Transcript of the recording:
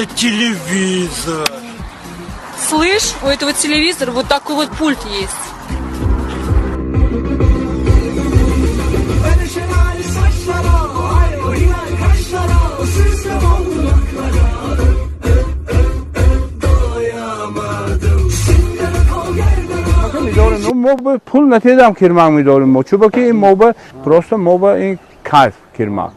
Это телевизор. Слышь, у этого телевизора вот такой вот пульт есть. Мо ба пул натедам, кирмак медорем мо, чунки ин мо ба просто мо ба ин кайф кирмак.